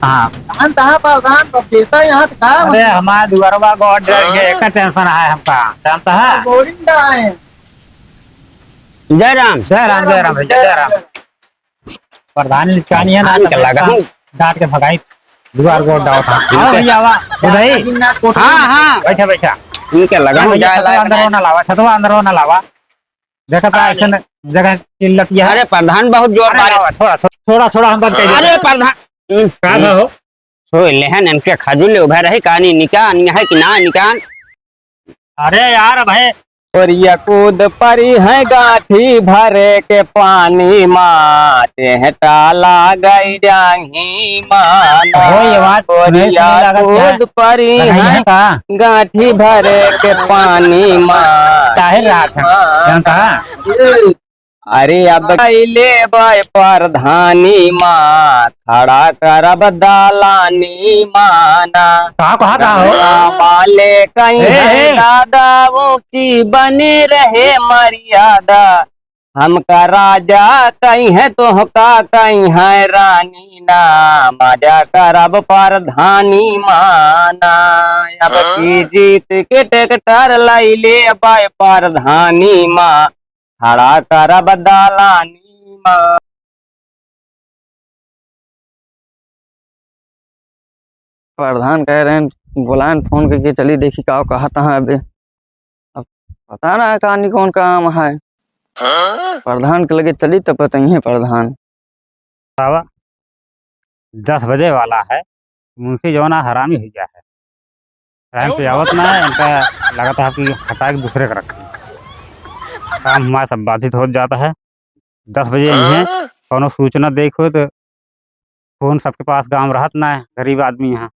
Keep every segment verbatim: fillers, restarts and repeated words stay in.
हाँ। धान कहाँ पर धान पर देता यहाँ से का अरे, हमारे दुआरवा को और डर के एक टेंशन है हमका, जानता है? बोरिंग का है। जय राम। जय राम, जय राम भैया, जय राम। प्रधान निशानी है ना, आन के तो लगा हूँ। डांट के भगाई, दुआर को डांट। हाँ भैया, वाह, उधर ही। हाँ, हाँ। बैठा, बैठा। इनके लगा हूँ, भैया, जाए छतवा लायक अंदर नहीं। ना लावा, छतवा अंदर ना लावा। देखा था, हाँ, ऐसे न, जगह चिल्लत यह। अरे प्रधान, बहुत जोर अरे बारिश। लावा, थोड़ा, थोड़ा, थोड़ा, थोड़ा हम बंद कर देते। अरे प्रधान। हम्म। का बा हो? हो, लेहन इनके खजूर ले उभे रही, कहानी निकान, है कि ना निकान? अरे यार, भाई। ओरिया कूद परी है गांठी भरे के पानी मा, तेहटा लागई जाही माना। हो, ये बात सुने, ओरिया सुने लागत है। कूद परी लगाई है है का? गांठी भरे के पानी मा। काहे रात है? जानता है? अरे अब कैले बाय प्रधानी मा, खड़ा करब दालानी माना। का कहा था हो? गंगा माले कहीं ए, है ए। दादा, ऊंची बने रहे मर्यादा। हमका राजा कहीं है, तोहका कहीं है रानी ना, मजा करब प्रधानी माना। अब हाँ? की जीत के ट्रैक्टर लैले बाय प्रधानी मा, खड़ा करब दालानी मा। प्रधान कह रहे हैं, बुलाएं फोन करके, चली देखी का कहत हैं अबे। अब पता ना है कहानी कौन काम है। हाँ? प्रधान के लगे चली तब बताइए प्रधान। बाबा, दस बजे वाला है, मुंशी जौन है हरामी हो गया है। टाइम से आवत ना है, इनका लगता है कि हटा के दूसरे का रखें। काम हमारा सब बाधित हो जाता है। दस बजे अइहें, हाँ? कौनो सूचना देख हो तो फोन सबके पास गाँव रहत ना है, गरीब आदमी हैं।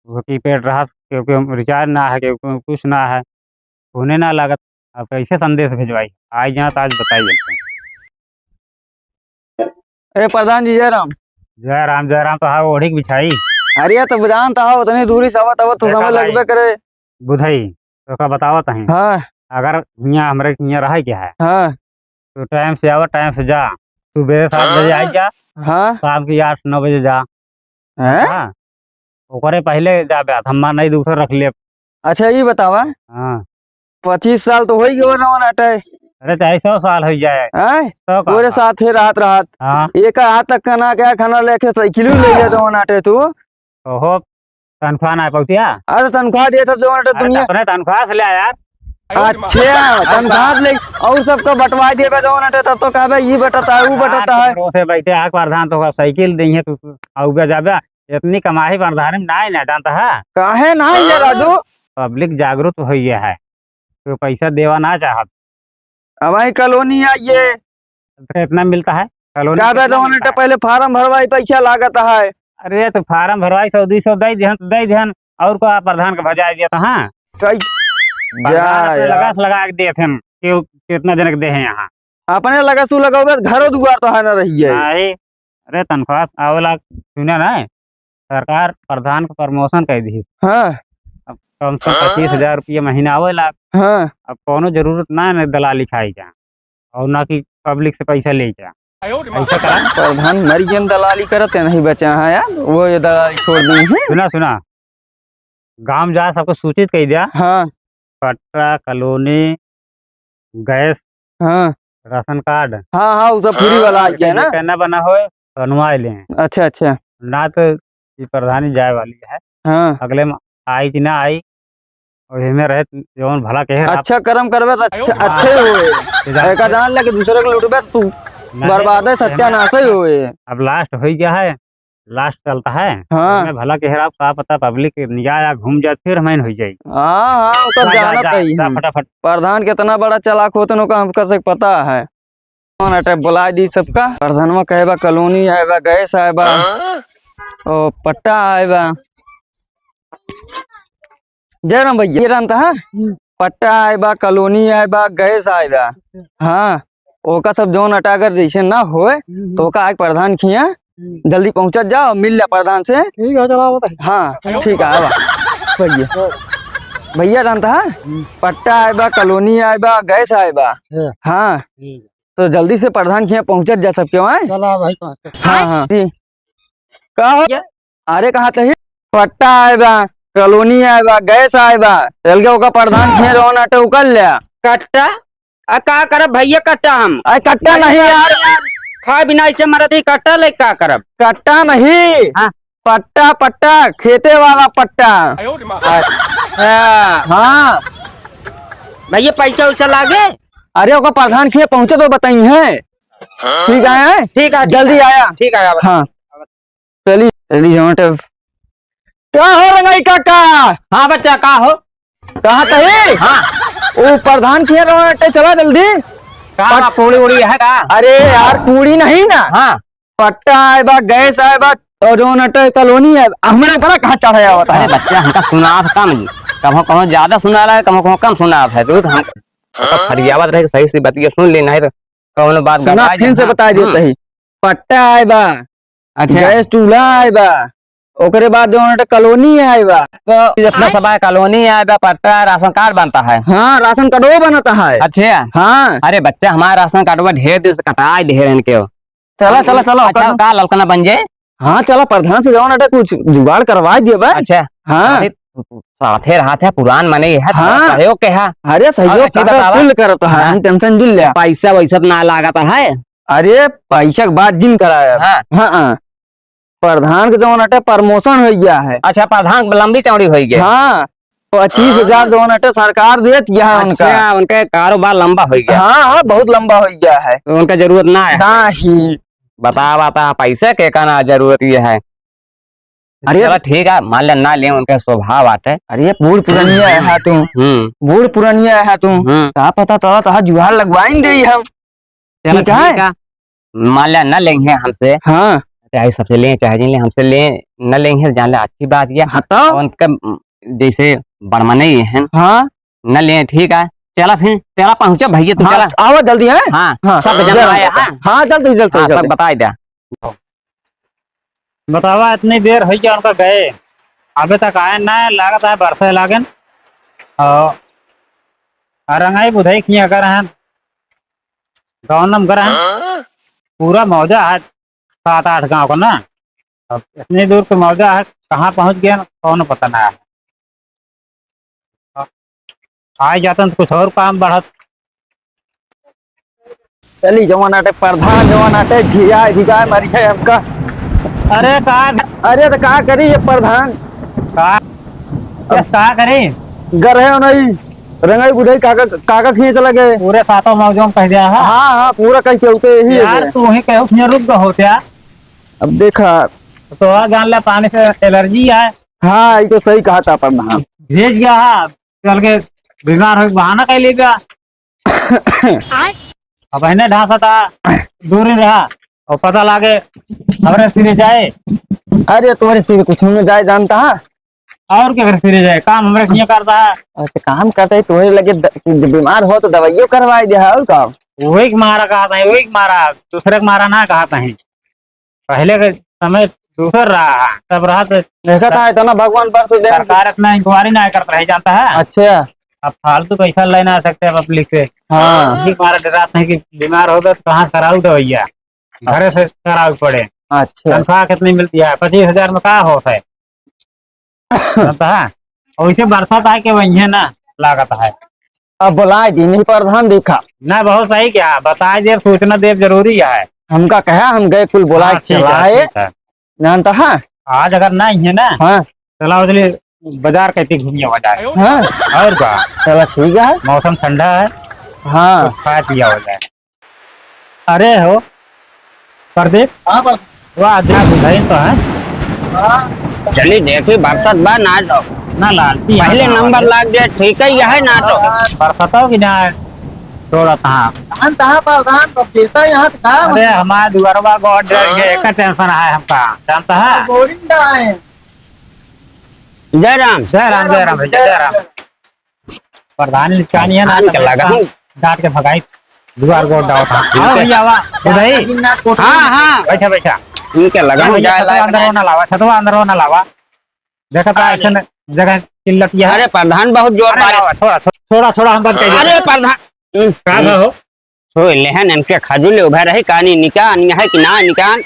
वो कीपैड रहत, क्योंकि हम रिचार्ज ना है, क्योंकि कुछ ना है, फोने ना लागत। अब कैसे संदेश भिजवाई? आई जात आज बताई इनका। अरे प्रधान जी, जय राम। जय राम, जय राम, तो हाँ, ओढ़ी के बिछाई। अरे, तो जानता हो, उतनी दूरी से आवत, आवत तो देखा समय भाई, लगबे करे। बुधई, तो का बतावत हैं? हाँ। अगर हियाँ हमरे हियाँ रहे के है, हाँ। तो टाइम से आवा, टाइम से जा। सुबह सात बजे आई जा, हाँ। शाम के आठ नौ बजे जा। हैं? हाँ। ओकरे पहिले जाबे, हम नहीं दूसर रख लेब। अच्छा, ई बतावा। हाँ। पच्चीस साल तो होई गयो ना ओनाटे। अरे, चाहे सौ साल होई जाए। हैं? सौ का पूरे साल। साथे रहत रहत। हाँ। एक हाथ तक खाना क्या खाना लेके साइकिल ले जात ओनाटे तू। ओहो, तनख्वाह ना पौतिया? अरे, तनख्वाह देत है जौन अटे अरे, दुनिया। तो अपने तनख्वाह से ले आ यार। अच्छा, तनख्वाह ले और सबको बंटवा देबे जौन अटे, तब तो कहबे, "ई बंटता है, ऊ बंटता है।" भरोसे बैठे आग प्रधान तो साइकिल देइहे तू, तू आउबे जाबे। इतनी कमाही प्रधान में ना है ना, जानता है? काहे ना है ये राजू? पब्लिक जागरूक हो गया है, तो पैसा देवा ना चाहत। अब वही कॉलोनी आइए। तो इतना मिलता है कॉलोनी का कितना बे, जौन मिलता अटे है? पहले फार्म भरवाई, पैसा लागत है। अरे, तो फार्म भरवाई, सौ दुई सौ दे दिहन, तो दे दिहन, और को आप प्रधान के भजाए दिया तो, हाँ? कई प्रधान जा अपने यार। लगा से लगा के देत हन कि कितना जनक दे हैं यहाँ। अपने लगा से तू लगावे, घरो दुआर तो है ना रही है। नहीं, अरे, तनख्वाह आवेला, सुने ना, सरकार प्रधान को प्रमोशन कर दी। हाँ। अब कम से कम हाँ। पच्चीस हजार रुपया महीना आवेला। हाँ। अब कौनो जरूरत ना है दलाली खाई का, और ना कि पब्लिक से पैसा ले का। ऐसा करा। प्रधान मर गए, दलाली करते नहीं बचा है यार, वो ये दलाली छोड़ दी है। सुना, सुना, गांव जा सबको सूचित कर दिया। हाँ। पट्टा, कॉलोनी, गैस, हाँ। राशन कार्ड। हाँ, हाँ, वो सब फ्री वाला आ गया ना? कहना बना होए, बनवा लें। अच्छा, अच्छा। ना तो ये प्रधानी जाए वाली है। हाँ। अगले में आई कि ना आई, और इनमें रहे जौन भला कहे आप। अच्छा कर्म करबे तो अच्छा, हाँ। अच्छे होए। तो जानते एका जान लगे दूसरे को लूटबे तो तू नहीं, बर्बाद है, हमें सत्यानाश ही होए। अब लास्ट हो गया है, लास्ट चलता है। हाँ। हमें भला कहे आप, का पता पब्लिक निगाह या घूम जाए, फिर हमें हो जाए। हाँ, हाँ, वो तो जा, जा, जानत जा, ही जा, हूँ। फटाफट। प्रधान कितना बड़ा चालाक होते न, ओका हमका से पता है। कौन अटे बुला दी सबका? प्रधानवा कहे बा कॉलोनी आए बा, गैस आए बा, हाँ? ओ पट्टा आए बा। जय राम भैया, ये राम था, हाँ? हम्म। पट्टा आए बा, कॉलोनी आए बा, गैस आए बा। अच्छा। हाँ, ओका सब जौन अटा अगर जैसे ना होए, हम्म, हम्म। तो ओका आके प्रधान खिया, हम्म। जल्दी पहुँचत जाओ, मिल ले प्रधान से। ठीक है, चला आवत है। हाँ, ठीक है, आवा। भैया। हाँ। भैया राम था, हाँ? हम्म। पट्टा आए बा, कॉलोनी आए बा, गैस आए बा। हाँ। हाँ। ठीक है। तो जल्दी से प्रधान के यहाँ पहुँचत जा सबके वहाँ। चला भाई, पहुँचत। हाँ, हाँ, जी। का हो? क्या? अरे कहा तही, पट्टा आए बा, कॉलोनी आए बा, गैस आए बा, चल के ओका प्रधान खेत जौन अटे उकल ल्या। कट्टा? आ का करब भैया कट्टा हम? अरे कट्टा नहीं यार। खाए बिना ऐसे मरत ही, कट्टा ले का करब? कट्टा नहीं। हाँ। पट्टा, पट्टा, खेते वाला पट्टा। अच्छा। हाँ। भैया पैसा वैसा लागे? अरे ओका प्रधान खेत पहुँचे तो बताई है। ठीक है? ठीक है, ठीक जल्दी है। आया। ठीक है, आया। हाँ। चली, चली जौन अटे। का हो रंगाई काका? हाँ बच्चा, का हो? कहा तही? हाँ। ओ प्रधान खेत जौन अटे, चला जल्दी। का पट- बा, पूड़ी उड़ी है का? अरे यार, पूड़ी नहीं ना। हाँ। पट्टा आए बा, गैस आए बा, और जौन अटे कॉलोनी है, हमरा ऊपर कहाँ चढ़े आवत है? अरे बच्चा, हमका सुनात कम जी। कभो कभो ज्यादा सुनाला है, कभो कभो कम सुनात है। तो हम फरियावत रहे, सही से बतिया सुन ले, नहीं तो कौनो बात सुना, गड़बड़ा फिर से जाए। बताई देत हम्म। ही। पट्टा आए बा, अच्छा। गैस चूल्हा आए बा, ओकरे बाद जौन अटे कॉलोनी आए बा। तो जितना सब आए, कॉलोनी आए बा, पट्टा, राशन कार्ड बनता है। हाँ, राशन कार्डो बनता है। अच्छा। हाँ। अरे बच्चा, हमारा राशन कार्डवा ढेर दिन से कटाई, ढेर इनके हो। चला, चला, चला, अच्छा, ओकर का ललकना बन जाए? हाँ, चला, प्रधान से जौन अटे कुछ जुगाड़ करवा दिए बा। अच्छा। हाँ। अरे, साथे रहा था, पुरान मने है, हाँ। सहयोग के है। अरे, सहयोग और अच्छी का बतावा। कुल करत है, हाँ। हम tension दिल ले। पैसा वैसा तो ना लागत है। अरे, पैसा के बात जिन कराया। हाँ। हाँ, हाँ। प्रधान के जौन अटे promotion हो गया है। अच्छा, प्रधान के लंबी चौड़ी हो गई। हाँ, पच्चीस हजार जौन अटे सरकार देत गया है उनका। अच्छा, उनके कारोबार लंबा हो गया। हाँ, हाँ, बहुत लंबा हो गया है। तो उनका जरूरत ना है। ना ही। बता, बता, पैसे के का ना जरूरत ये है। अरे चला ठीक है, मान ले ना ले, उनके स्वभाव आटे। अरे बूढ़ पुरनिया है तू। हम्म। बूढ़ पुरनिया है तू। हम्म। का पता तो, तो जुगाड़ लगवाइन दे हम। चला ठीक है? ठीक है। मान लिया न लेंगे हमसे। हाँ। चाहे सबसे लें, चाहे जिन लें, हमसे लें, न लेंगे, जान ले अच्छी बात ये। हाँ, तो? और उनका, जैसे बड़मने ही हैं। हाँ। न लें, ठीक है। चला फिर, चला पहुँचा भैया, तू हाँ, चला। आवा जल्दी, हैं? हाँ, हाँ, सब जल्दी जमा आया, आवा। हाँ? हाँ, जल्दी, जल्दी, हाँ, जल्दी। सब बताई दे। बतावा, इतनी देर होइ गया उनका गए, अबे तक आए ना, लागत है बरसे लागेन। और रंगाई बुधाई किया कर हैं, गाँव नम कर हैं, पूरा मौजा है सात आठ गाँव का ना। अब इतनी दूर के मौजा है, कहाँ पहुँच गया, कौन पता ना है। आइ जातन तो कुछ और काम बढ़त। चली जवन आटे प्रधान, जवन आटे भिगाए, भिगाए मरी है हमका। अरे का? अरे तो का करी ये प्रधान? का? अब का करी? घर है नहीं, रंगाई बुढ़ाई काका, काका खींच लगे। पूरे सातों मौजों में कह दिया है। हाँ, हाँ, पूरा कह के उते यही है यार, जे। तू ही कहो, रुक गो हो क्या? अब देखा। तो जान ले, पानी से allergy है। हाँ, ये तो सही कहा था प्रधान। भेज गया है, चल के बीमार हो, बहाना कर ले गया। अब इन्हें ढांसा था, दूर ही रहा, और पता लागे, हमरे सिरे जाए। अरे, तुम्हारे सिरे कुछ में जाए जानता है? और क्या कर सिरे जाए, काम हमरे किए करता है। अच्छा, काम करता है, तुम्हारे लगे द-, बीमार हो तो दवाइयों करवाई दे, और का? वही के मारा कहा था, वही के मारा, दूसरे के मारा ना कहा था। पहले के समय दूसर रहा है, तब रहा तो देखा था, इतना भगवान पर से देन सरकार इतना inquiry ना करत रहे, जानता है? अच्छा। अब फालतू पैसा ले ना सकते अब public से। हाँ। public हमारा डरात नहीं कि बीमार हो गए तो कहाँ से कराऊ दवाइया, घरे से कराऊ पड़े। अच्छा। तनख्वाह कितनी मिलती है? पच्चीस हजार में का होत है? जानता है? और इसे बरसात आए के वही है ना, लागत है। अब बुलाए दी नहीं प्रधान, देखा। ना, बहुत सही क्या, बताए देब, सूचना देब जरूरी है। हमका कहा, हम गए कुल बुलाए हाँ, ठीक है, चलाए। ठीक है। जानता है? आज अगर ना ही है ना, हाँ। चला उधर बाजार कहती घूमिया हो जाए। हाँ। और का? चला ठीक है। मौसम ठंडा है। हाँ। कुछ खाए पिया हो जाए। अरे हो, प्रदीप। हाँ, प्रदीप। वाह, जा बुझाई तो है। हाँ। चली देखी, बरसात बा ना तो। ना लालची पहले यहाँ नंबर है। लाग गया, ठीक है, यह है ना तो। बरसात हो कि ना है? थोड़ा कहाँ? धान कहाँ पर धान? तो खेता यहाँ से कहाँ? अरे, हमारे दुआरवा को डर गए, हाँ। एक tension है हमका, जानता है? बोरिंग का है। जय राम। जय राम, जय राम भैया, जय राम। प्रधान निशानी है ना, आन के लगा हूँ। डांट के भगाई, दुआर गोड़ डावत है। आओ भैया, वाह, उधर ही। हाँ, हाँ। बैठा, बैठा। इनके लगा हूँ, भैया, जाए छतवा लायक अंदर नहीं। ना लावा, छतवा अंदर ना लावा। देखा था, हाँ। ऐसे न, जगह चिल्लत यह है। अरे, प्रधान बहुत जोर अरे, मारे। लावा, थोड़ा, थो-, थोड़ा, थोड़ा हम बंद कर देते अरे, हैं। प्रधान। का हो? हो, लेहन इनके खजूर ले उभा रहे, कहानी निकाल, है कि ना निकाल?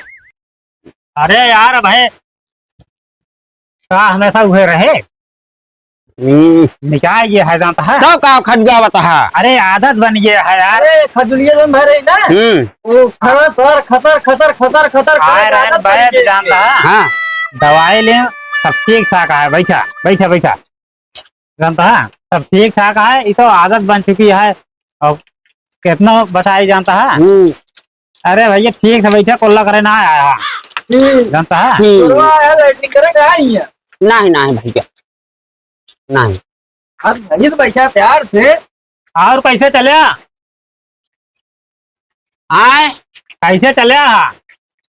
अरे यार भाई, का हमेशा उहे रहे? हम्म। निकाय ये है जानता है? तो का खजुआवत है? अरे आदत बन गया है यार। अरे खजुलिया में भरे ना। हम्म। वो खसर, खसर, खसर, खसर, खसर, आए खसर रहे आदत बन बैठ गई जानता है? है। हाँ। दवाई ले, सब ठीक ठाक है। बैठा, बैठा, बैठा। जानता है, सब ठीक ठाक है, ये तो आदत बन चुकी है। और कितना बताई जानता है? हम्म। अरे भैया, ठीक से बैठे, कोल्ला करे ना आया है। हम्म। जानता है? हम्म। बुढ़वा है, लैट्रिन करे ना आई है। नहीं, नहीं भैया, नहीं। अब सही से बैठा प्यार से। और कैसे चले? आय? कैसे चले हा?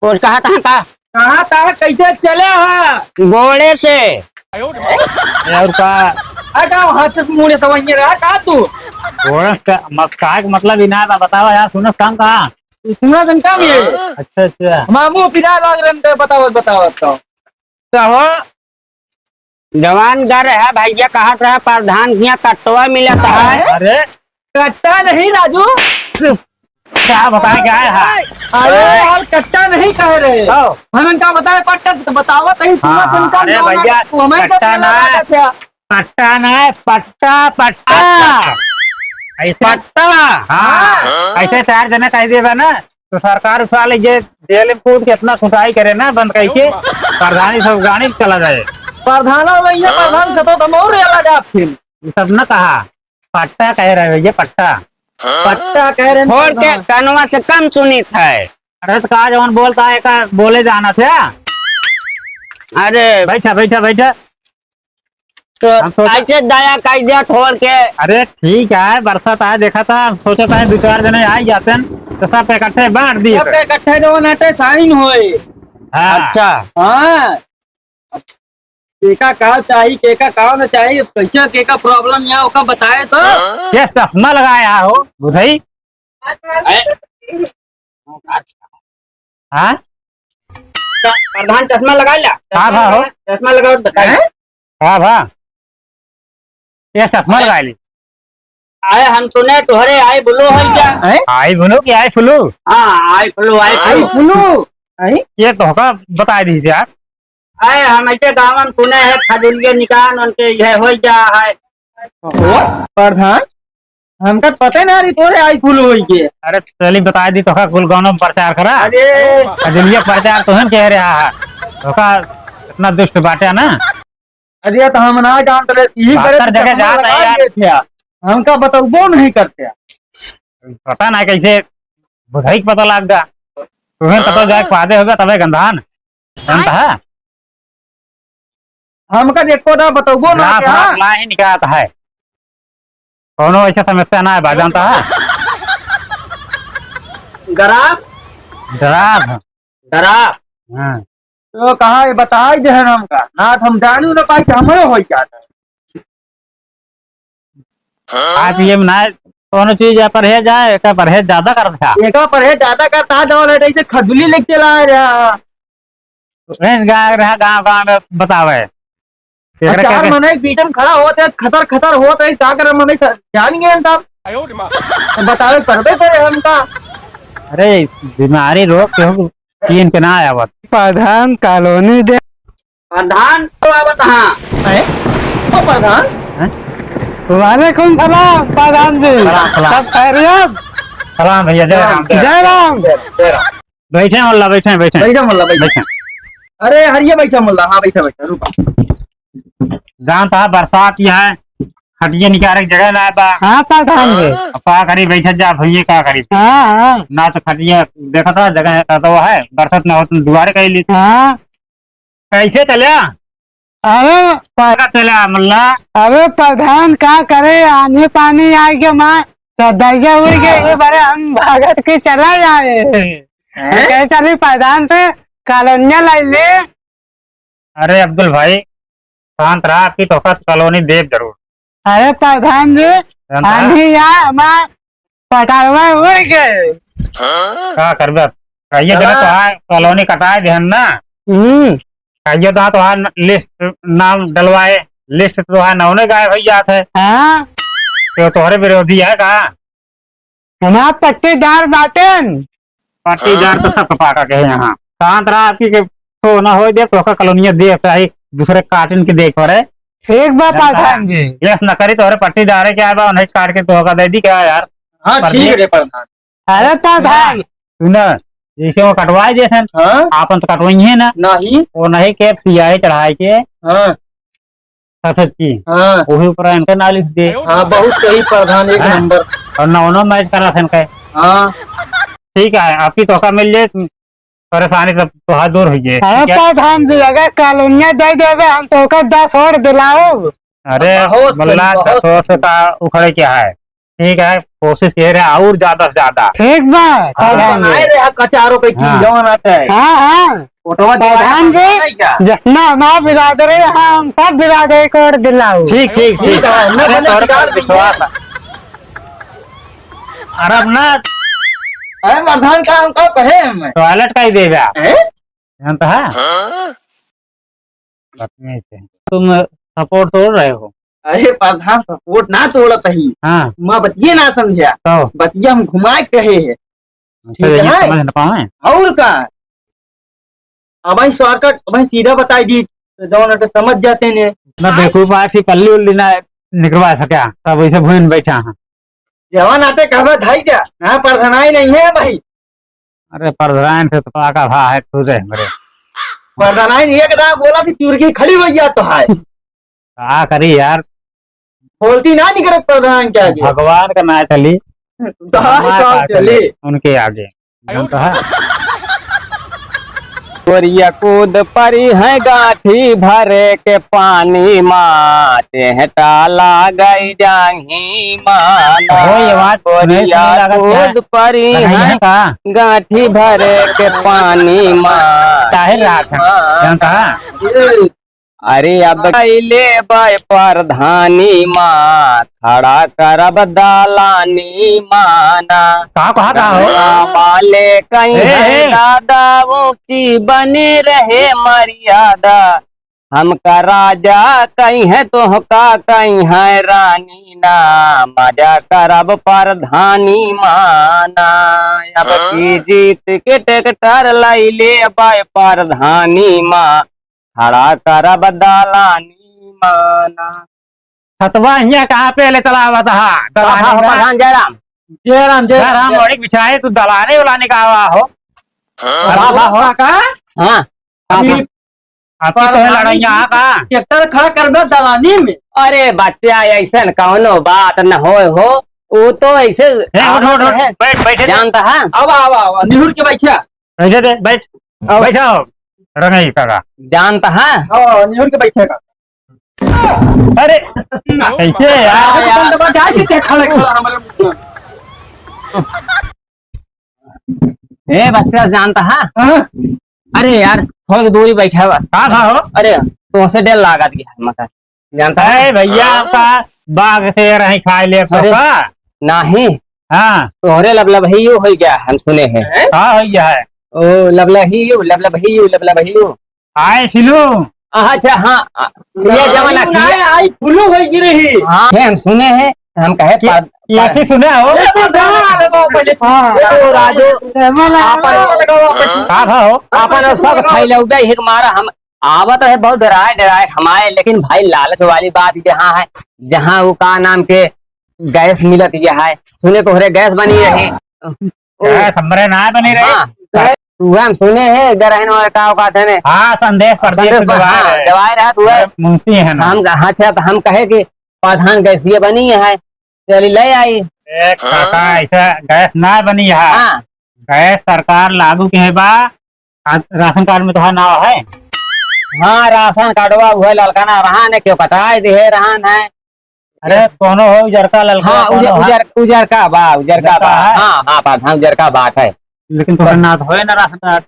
कुछ कहा था का? कहा था कैसे चले हा? गोड़े से। और का? हटाओ हाथ से मुड़े तो वहीं रहा का तू? गोड़े का मत, का के मतलब ही ना था, बतावा यार, सुनस काम का? सुना तन काम ये? अच्छा, अच्छा। मामू पिरा लाग रहे थे, बतावत, बतावत तो। कहो। जवान गर है भैया, कहत रहा प्रधान के यहाँ कट्टवा मिलत है। अरे, कट्टा नहीं राजू। क्या बताए क्या है? अरे यार, कट्टा नहीं कह रहे। हाँ। हम इनका बताए पट्टा तो बताओ, तहीं सुना हाँ, तुमका अरे नाम भैया, है, तो हमें कट्टा कैसे ना लगा है, कैसे? कट्टा ना है, पट्टा, पट्टा। अच्छा। ऐसे पट्टा? हाँ, हाँ। ऐसे चार जने कह देबा ना, तो सरकार उठा ले, जे जेल में कूद के इतना कुटाई करे ना, बंद करके प्रधानी सब गाड़ी चला जाए। प्रधाना भैया, हाँ? प्रधान से तो हम और अलग आप फिर। ये सब ना कहा, पट्टा कह रहे भैया, पट्टा। हाँ? पट्टा कह रहे हैं खोल के प्रधान। कनवा से कम सुनित है। अरे तो का जवन बोलता है, का बोले जाना था? अरे। बैठा, बैठा, बैठा। तो हम सोचा ऐसे दया कर दिया खोल के। अरे ठीक है, बरसात आए, देखा था, हम सोचा था दो चार जने आ ही जाते हैं, तो सब इकट्ठे बांट दिए सब थे। इकट्ठे जो नाटे साइन होए। हाँ। अच्छा। हाँ। केका का चाही, केका का न चाही, कैसे केका प्रॉब्लम या ओका बताए तो। ये चश्मा लगाया हो, बुधई? हाँ? का प्रधान चश्मा लगा ला? का भा हो? चश्मा लगाओ, बताई। हैं? का भा? ये चश्मा लगा ली। आए, हम सुने तोहरे आई ब्लू है क्या? हैं? आई ब्लू की आई फ्लू? हाँ, आई फ्लू, आई फ्लू। आई फ्लू? हैं? ये तोहका बताई दी यार। आए, हम ऐसे गाँव में सुने हैं, खजुलिया निकाल उनके यह हो जा है। ओ, प्रधान, हमका पता ना रही तोरे आई फ्लू होई के। अरे चली बताई दी तोहका कुल गाँव में प्रचार करा। अरे। खजुलिया प्रचार तो हम कह रहा है। तोहका इतना दुष्ट बाटे ना। अरे तो हम ना जानत रहे, यही करे बहत्तर तो जगह चश्मा जात है लगा यार। लिए थे। हमका बतौबो नहीं करते। पता ना कैसे बुधई के पता लाग गा। तुम्हें पता जाए पादे होगा तबे गंधान। जानता है? हमका देखो ना बतौबो ना ग्राफ क्या? व्राफ ना ही निकालता है। कौनो ऐसा समस्या ना है बा, जानता है? ग्राफ? ग्राफ। ग्राफ। हाँ। तो कहा ये बताई दे हमका, ना तो हम जानू ना पाई कि हमरो हो जाता। आप ये ना कौनो चीज या परहेज आए, एका परहेज ज्यादा करत है। एका परहेज ज्यादा करता है, डबल हेड ऐसे खजुली लेके चला आ रहा। रेंज गा रहा गाँव गाँव में बतावे। एकरा चार के मने बीच में खड़ा होत है, खतर खतर होत है, का करे मने जान गए सब। तो बतावे करबे करे हमका। अरे बीमारी रोग केहू तीन के ना आवत। प्रधान कॉलोनी दे। प्रधान तो आवत हाँ। हैं? ओ प्रधान। हैं? वालेकुम सलाम प्रधान जी। सलाम, सलाम। सब खैरियत? सलाम भैया, जय राम, जय जय राम। राम। जय राम। बैठे मोल्ला, बैठे, बैठे। बैठे मोल्ला, बैठे। बैठे। अरे हरिया बैठा मोल्ला, हाँ बैठा, बैठा, रुका। जानता है बरसात ही है, खटिया निकाले के जगह ना बा। हाँ प्रधान जी। अब का करी, बैठत जा भैया, का करी? हाँ, हाँ। ना तो खटिया देखत रहा, जगह है, तो है, बरसात ना हो तो दुआरे कह ली। हाँ। कैसे चल्या? अरे प- का चल्या मुल्ला? अरे प्रधान का करे, आंधी पानी आए के मार चौदह उड़ गए, ये बारे हम भागत के चला जाए। हैं? कैसे चली प्रधान से कॉलोनिया लाई ले? अरे अब्दुल भाई, शांत रहा, आपकी तोहफा कॉलोनी देब जरूर। अरे प्रधान जी, जानता है? आंधी आए, हमार पटावा उड़ गए। का करबे? कहिए देना तो हाँ। है, कॉलोनी कटाए देहन ना। हम्म। कहिए तो हाँ, तो हाँ, लिस्ट नाम डलवाए, लिस्ट तो है, नौने गायब हो जात है। हाँ। तो तोहरे विरोधी है का? हमार पट्टीदार बाटेन। पट्टीदार तो सब पाका के यहाँ। शांत रहा, आपकी के तो ना होय दे, तोहका कॉलोनिया दे, चाहे दूसरे काटिन के दे करे। ठीक बा प्रधान जी। यस न करी, तोहरे पट्टीदारे के आए बा, उन्हें काट के तोहका दे दी का यार? हाँ, ठीक है प्रधान। अरे प्रधान। सुन, जैसे वो कटवाए देसन, हाँ? आपन तो कटवाई है ना? नहीं। वो नहीं के सियाही चढ़ाई के। हाँ। सफेद की। हाँ। वही ऊपर इनके नालिश दे। हाँ, बहुत सही प्रधान, एक हाँ? नंबर। और नौ नौ मैच करा थे इनके। हाँ। ठीक है, आपकी तोहका मिल जाए, परेशानी सब तोहार दूर हो जाए। अरे ठीक है? प्रधान जी, अगर कॉलोनिया दे देवे, हम तोहका दस और दिलाओ। अरे बहुत सही, मल्ला, बहुत दस और से सही। का उखड़े क्या है? ठीक है, कोशिश ये रहे और ज्यादा से ज्यादा। ठीक बा, हाँ। प्रधान जी। बनाए रहे कचारों पे की हाँ। जौन आता है। हाँ, हाँ। फोटोवा प्रधान जी, दिखाई क्या? जितना हमार बिरादरी है, हम सब बिरादरी को और दिलाओ। ठीक, ठीक, ठीक। ठीक है, मैं अरे, बने तोर पर बिगाड़ देंगे। विश्वास है। अरे, अपना अरे, प्रधान का हम का कहे हम? टॉयलेट का ही देगा। हैं? जानता है? हाँ? बदतमीज है। तुम सपोर्ट तोड़ रहे हो। अरे प्रधान, सपोर्ट ना तोड़त ही। हाँ। मैं बतिये ना समझा। तो? बतिया हम घुमाए कहे है। अच्छा, ठीक यही है? समझ न पावे। और का? अब भाई शॉर्टकट, अब भाई सीधा बताई दी, तो जौन है तो समझ जाते ने। ना देखो, बात ही कल्ली उल्ली ना निकलवा सका, तब वैसे भून बैठा है। जवान आते कहबे धाई जा, हाँ, परधनाई नहीं है भाई। अरे, परधनाई से तो पाका भा है खुद है हमरे। परधनाई नहीं, एक दाव बोला थी, चुरकी खड़ी हो गया तो है। का करी यार? बोलती ना निकलत प्रधान के आगे। भगवान का ना चली। तो हमार हमार काम का चली। चली उनके आगे। जानता है? गोरिया कूद परी है गांठी भरे के पानी मा, तेहटा लाग जाही माना। हो, ये बात सुने, गोरिया सुने लागत है। कूद परी लगाई है है का? गांठी भरे के पानी मा। काहे रात है? जानता है? अरे अब कैले बाय परधानी मा, खड़ा करब दलानी माना। का कहा का हो? गंगा वाले कहीं ए, है ए। दादा, ऊंची बने रहे मर्यादा। हमका राजा कहीं है, तोहका कहीं है रानी ना, मजा करब परधानी माना। अब हाँ? की जीत के ट्रैक्टर लैले बाय परधानी मा, खड़ा करब दलानी माना। छतवा हियां कहाँ पे ले चला आवत हा? कहाँ दलानी हो में? प्रधान जयराम? जयराम, जयराम, जयराम, जयराम। बड़ी बिछाए तू दलाने उलाने का आवा हो? हाँ। बाबा हो। काका? हाँ। अभी काका। आपकी तो है लड़ाइयाँ, हाँ का? ट्रैक्टर खड़ा करबे दलानी में। अरे बच्चा, ऐसन कौनो बात न होय हो। वो तो ऐसे ए, उठ, उठ, उठ, है। बैठ, बैठे दे। जानता है? आवा, आवा, आवा, निहुर के बैठा। बैठे दे, बैठ। आओ। बैठा हो। रंगई काका। जानता है? हाँ, निहुर के बैठेगा। अरे, कैसे यार? अरे, बंद बजा के देख, खड़े खड़ा हमारे मुंह में। ए, बच्चा, जानता है? हाँ? अरे यार, थोड़ी दूरी बैठा हुआ। का भा हो? अरे, तोसे डर लागत गया है, मका। जानता है? अरे भैया, हाँ? आपका बाघ शेर है, खाए ले अरे, का? नहीं। हाँ। तोहरे लबलबहियो हो गया, हम सुने हैं। हैं? का हो गया है? ओ, लबलहियो, लबलबहियो, लबलबहियो। आए सिलू। अच्छा, हाँ, आ, ये जमाना आई, थी। आई फुलू होई गिरी ही। हाँ, ये हम सुने हैं, हम कहे कि पा-, ये पा-, से सुने हो? अरे, प्रधान, अरे, पहले हाँ। ओ, राजू, जयमाला। आपन, का था हो? आपन सब खैलौबे ही के मारा हम आवत रहे, बहुत डराए, डराए हम आए, लेकिन भाई, लालच वाली बात यहाँ है, जहाँ वो का नाम के गैस मिलत ये है, सुने तोहरे गैस बनी रही। ओ, गैस हमरे ना बनी रही। हाँ, उहे हम सुने है, गरहन वाले का औकात है ने। हाँ, संदेश परदेश संदेश से पर, देवाए हाँ, रहे। देवाए रहे, तो उहे अरे, मुंशी है ना। हम, हाँ, अच्छा, तो हम कहे कि प्रधान गैसिया बनी है, चली ले आई। ए, काका, ऐसा गैस ना बनी है। हाँ। गैस सरकार लागू के है बा, आ, राशन कार्ड में तोहार नाव है? हाँ, राशन कार्डवा उहे ललका ना रहा ने, क्यों कटाए दिहे रहा है। अरे, कोनो हो, उजरका, ललका, हाँ, कोनो उजर-, है? उजर-, उजरका बा, उजरका उजरका बा। है? हाँ, हाँ, प्रधान, उजरका बात है। लेकिन तोहरे नाव तो होए ना राशन कार्ड।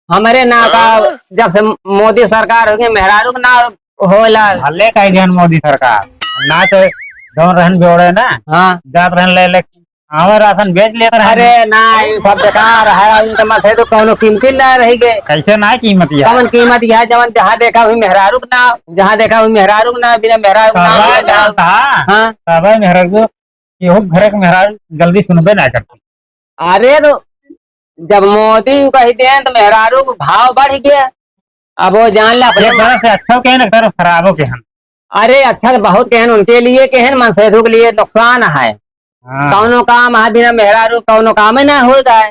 हमरे नाव का, हाँ? जब से मोदी सरकार हो गई, मेहरारू के नाव होला। भले कह दिहन मोदी सरकार, ना तो जौन रहन जोड़े ना, हाँ। जात रहन ले, ले, हमें राशन बेच लेत रहन। अरे ना, ये सब बेकार है, इनके माथे तो कोनो कीमती ना रही गए। कैसे ना कीमत है? कौन कीमत है? जवन जहाँ देखा हुई मेहरारू के नाव, जहाँ देखा हुई मेहरारू के नाव, बिना मेहरारू के नाव, सरवा बिना जानता, हाँ। सरवा मेहरारू को, केहू घर के मेहरारू जल्दी सुनबे ना करती। अरे तो जब मोदी कही देन तो मेहरारू के भाव बढ़ गया। अब वो जान ले अपने एक तरफ से अच्छा कहेन, एक तरफ से खराबो कहेन। अरे, अच्छा तो बहुत कहेन, उनके लिए कहेन, मनसेधु के लिए नुकसान है। हाँ। कौनो काम है बिना मेहरारू, कौनो काम ही ना हो जाए।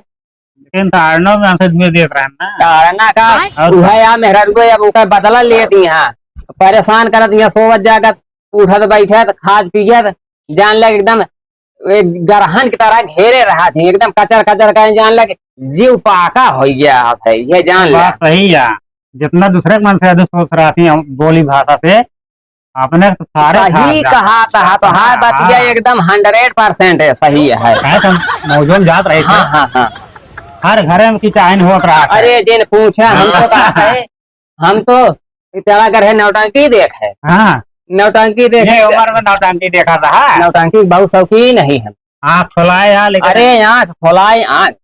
लेकिन ताड़ना में हमसे धुएं देत रहन ना। ताड़ना का और उहे का? या मेहरारू को अब ओकर बदला लेत यहाँ। परेशान करत यहाँ, सोवत जागत, उठत बैठत, खात पियत, जान लग एकदम एक गरहन की तरह घेरे रहत ही, एकदम कचर कचर करे, जान लग जीव पाका हो गया है, ये जान ले। बात सही है। जितना दूसरे के मन से अधिक सोच रहा थी हम बोली भाषा से, अपने तो सारे सही खराब जात कहा हैं। था, तो हाँ, बतिया हाँ। एकदम हंड्रेड परसेंट है, सही है। है तो मौजूद जात रहे थे। हाँ, हाँ, हाँ। हर घरे में किचाइन होत रहा था। अरे, जिन पूछा, हम तो हाँ। कहा है, हम तो तेरा घर है, नौटंकी देख है। हाँ। नौटंकी देख ये है। उम्र में नौटंकी देखा था, हाँ। नौटंकी बहुत शौकीन है हम। आँख खोलाए, हाँ, लेकिन अरे, आँख खोलाए, आँख।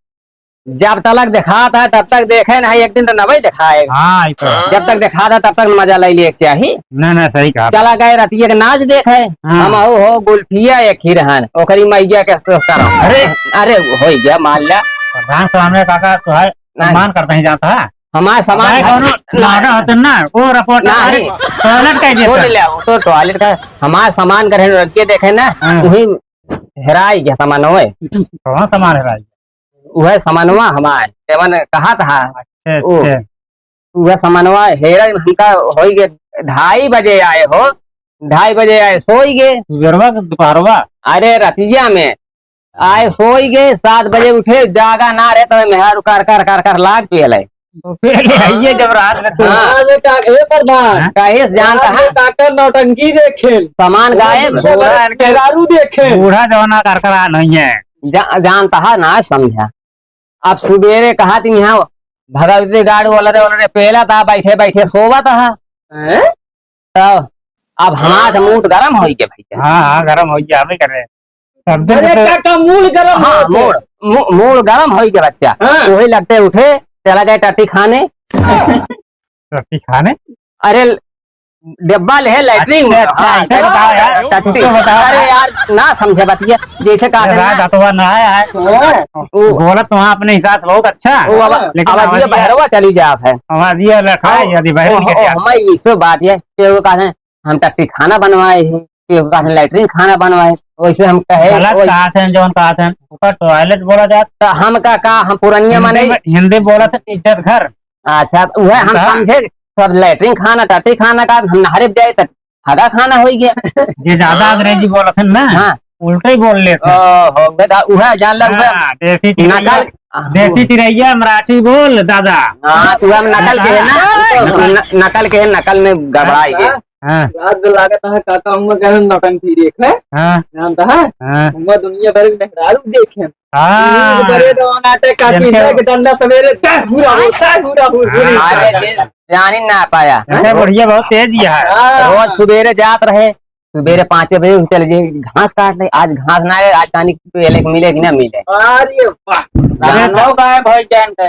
जब तलक देखात है, तब तक देखे नहीं, एक दिन तो नवई देखाए। हाँ, ये तो है। जब तक देखात है, तब तक मजा ले लिए के चाही। ना, ना, सही कहा। चला गए रतिया के नाच देखे। हाँ। हम हो, हो गुल्फिया एक ही रहन, ओकरी मैया के तो करो। अरे। अरे, हो गया, मान लिया। प्रधान स्वामी काका तो है, नहीं। सम्मान करते हैं, जानता है। हमार सामान भाई, घर कौनो ना लागा होते ना, वो रिपोर्ट ना, अरे, नहीं। टॉयलेट का ही देता। वो ले आओ, तो टॉयलेट का हमार सामान घर रख के देखे ना, हाँ। वही हेराई गया सामान, ओए। कौन सामान हेराई? वह सामानवा हमार, तेवन कहा था। अच्छा, ओ, अच्छा। वह सामानवा हेरा हमका होई गए, ढाई बजे आए हो, ढाई बजे आए, सोई गए। सुबेरवा के दोपहरवा? अरे, रतिया में आए, सोई गए, सात बजे उठे, जागा ना रहे, तब मेहरारू कर, कर, कर, कर लाग पियले। तो फिर ये जब रात में तू हाँ। आज का, ए प्रधान, हाँ? कहे से जानता रात में है? डॉक्टर नौटंकी देखे। सामान गायब। बूढ़ा इनके मेहरारू देखे। बूढ़ा जवाना कर कर आ नहीं है। जा-, जानता है ना, समझा। अब सुबेरे कहा थी यहाँ भगवती गाड़ ओलरे ओलरे पेला था, बैठे बैठे सोवा था। हैं? तो अब हमार तो मूड गरम होई के भैया। हाँ, हाँ, गरम होई के, हमें करे। सब दिन अरे तो काका, मूड गरम हाँ, होते। मूड, मू-, मूड गरम होई के बच्चा। हाँ। वही लगते उठे, चला गए टट्टी खाने। टट्टी खाने? अरे, डब्बा ले है, लैट्रिन। अच्छा, अच्छा, हाँ, ऐसे बताओ यार। टट्टी। कुछ तो बताओ अरे यार। यार, ना समझे बतिया। जैसे कहा अरे था रात ना। अतवा ना आया है। हाँ। वो बोलत तो वहाँ अपने हिसाब से बहुत अच्छा। वो अब, लेकिन अब आवाज ये ये बहरवा चली जात है। आवाज ये लखा है, हाँ। यदि बहर ओ, निकल ओ, गया। हमारी इसो बात है कि वो कहा है, हम टट्टी खाना बनवाए हैं, केहू कहत हैं लैट्रिन खाना बनवाए, वैसे हम कहे, गलत वही कहत हैं, जौन कहत हैं, ओकर टॉयलेट बोला जात। तो हम का, का हम पुरनिया हिंदी माने? में, हिंदी बोलत हैं इज्जत घर। अच्छा, तो वह हम हाँ। समझे, सब लैट्रिन खाना, टट्टी खाना का, हम नहरे जाए तो हगा खाना होई गया। जे ज्यादा हाँ। अंग्रेजी बोलत हैं ना, हाँ। उल्टे ही बोल लेत हैं। ओहो, बेटा, उहे जान लग हाँ, देसी चिरैया, नकल। देसी चिरैया, मराठी बोल, दादा। हाँ, तो हम नकल के है ना, हाँ। न-, नकल के है, नकल में गड़बड़ाई गए। हाँ। याद तो लागत है, काका, हुआ कहन नौटंकी देखे। हाँ। जानता है? हाँ। हुआ दुनिया भर के मेहरारू देखे। हाँ। बड़े दवानाटे काकी इनके लेके डंडा सवेरे, "दह हुरा हो, दह हुरा हो, हाँ। हुरी।" अरे, जे जानी ना पाया। इनके बुढ़िया बहुत तेज ही है। हाँ। रोज सुबेरे जात रहे, सुबेरे पाँचे बजे उठ चले जे घास काट ले। आज घास ना आए, आज तानी पेले के मिले कि ना मिले। अरे वाह। अरे गानव गायब है जान के।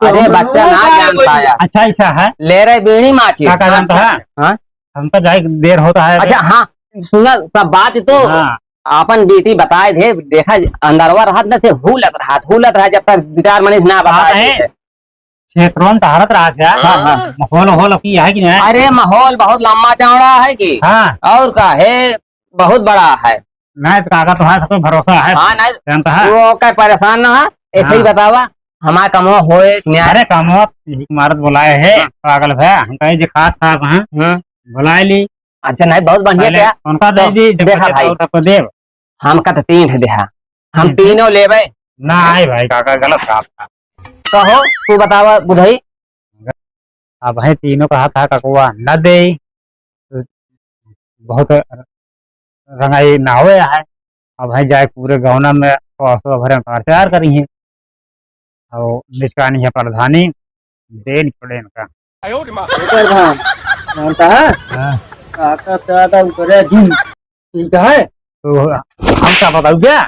अरे बच्चा ना जान पाया। अच्छा, ऐसा है? ले रहे बीड़ी माचिस। का, का जानता है? हाँ? हमका जाए देर होता है। अच्छा, हाँ, सुना सब बात तो। हाँ। अपन बेटी बताए दे, देखा अंदरवा रहत न से हुलत रहत, हुलत रहत जब तक दो चार मनीष ना हाँ, बताए है। दे। क्षेत्रों में टहरत रहत है। हाँ, हाँ। माहौल, माहौल की है कि नहीं? अरे माहौल बहुत लंबा चौड़ा है कि। हाँ। और का है, बहुत बड़ा है। नहीं, तो काका, तुम्हारे सब पे भरोसा है। हाँ, नहीं। जानता है? वो का परेशान ना है, ऐसे ही हाँ। बतावा, हमारा कमवा होए, न्याय। अरे, कमवा, यही मारत बोलाए है, हाँ। पागल है, हम कहे जे खास, खास हैं, हम्म। बुलाए ली। अच्छा, नहीं, बहुत बढ़िया पहले क्या? उनका दे तो दी, जब देखा बचे भाई, तो सबको देव। हम का तो तीन है देहा, हम हम्म। तीनों लेबे। ना आए भाई, काका, गलत कहा था। कहो, तू बतावा, बुधई। अब है तीनों कहा था ककुआ न दे, बहुत रंगाई ना होया है। अब है जाए पूरे गौना में तो असो भरे प्रचार करी है। और निचकानी है प्रधानी, देन पड़े इनका। ए प्रधान, जानता है? हाँ। काका से ज्यादा उतरे जिन, ठीक है? तो हम का बताऊ क्या?